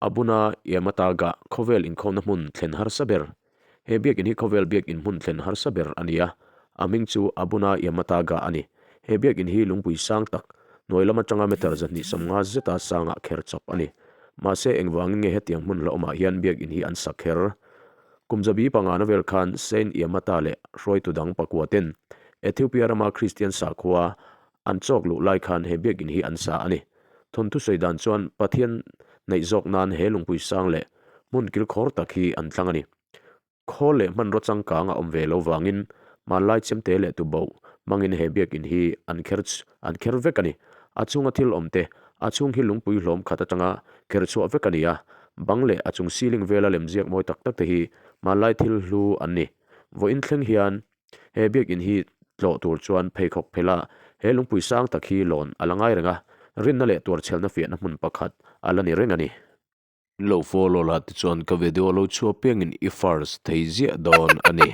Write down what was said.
Abuna Yamataga khawvel inkhawmna hmun thlen harsa ber. He biakinn hi khawvel biakinn hmun thlen harsa ber a ni a, a hming chu Abuna Yamataga a ni. He biakinn hi lungpui sang tak, hnuai lam atanga meter 250 zeta sangah kher chawp a ni. Mahse engvangin nge hetiang hmun hlauhawmah hian biakinn hi an sa kher? Kum zabi pangana vel khan Saint Yamata leh hruaitu dang pakua ten Ethiopia rama Kristian sakhua an chawk luh lai khan he biakinn hi an sa a ni. Thawnthu sawi dan chuan Pathian neih zawk nan he lungpui sang leh hmun kilkhawr tak hi an thlang a ni. Khawl leh hmanraw changkang a awm ve lo vangin hmanlai chemte leh tuboh hmangin he biakinn hi an kher an kher vek a ni. A chhunga thil awm te, a chhung hi lungpui hlawm khat atanga kher chhuah vek a ni a, bang leh a chung ceiling vela lemziak mawi tak tak te hi hmanlai thil hlu an ni. Vawiin thleng hian He biakinn hi tlawh tur chuan pheikhawk phela he lungpui sang tak hi lawn a la ngai reng a, rinna leh tuarchhelna fiahna hmun pakhat a la ni reng a ni. In lo follow la tichuan ka video lo chhuah piangin i first thei ziah dawn a ni.